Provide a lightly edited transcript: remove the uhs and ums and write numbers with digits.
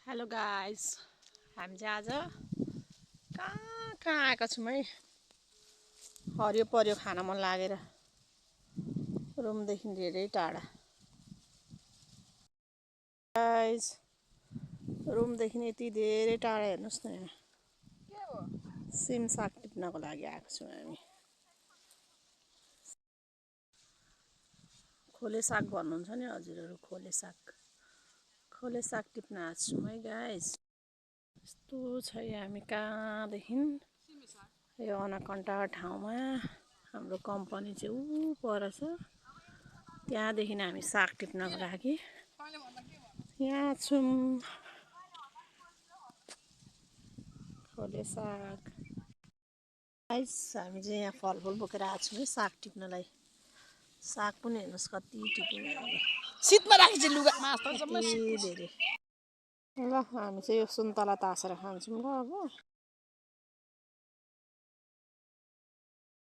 Hello guys, हामी चाहिँ आज कहाँ कहाँ आएका छौँ है। हरियो परियो खान मन लागेर रुमदेखि धेरै टाढा। गाइस, रुमदेखि यति धेरै टाढा हेर्नुहोस् न। यहाँ सिम साग टिप्नको लागि आएको छौँ हामी। खोले साग भन्नुहुन्छ नि हजुरहरू, खोले साग टिप्न आएको छौँ है गाइस। यस्तो छ हामी कहाँदेखि यो अनाकन्टा ठाउँमा हाम्रो कम्पनी चाहिँ ऊ पर छ। त्यहाँदेखि हामी साग टिप्नको लागि यहाँ छौँ। खोले साग गाइस, हामी चाहिँ यहाँ फलफुल बोकेर आएको छौँ है साग टिप्नलाई। साग पनि हेर्नुहोस् कति टिप्ने हामीले। शीतमा राखिन्छ लुगा धेरै। ल हामी चाहिँ यो सुन्तला तासेर खान्छौँ ल अब।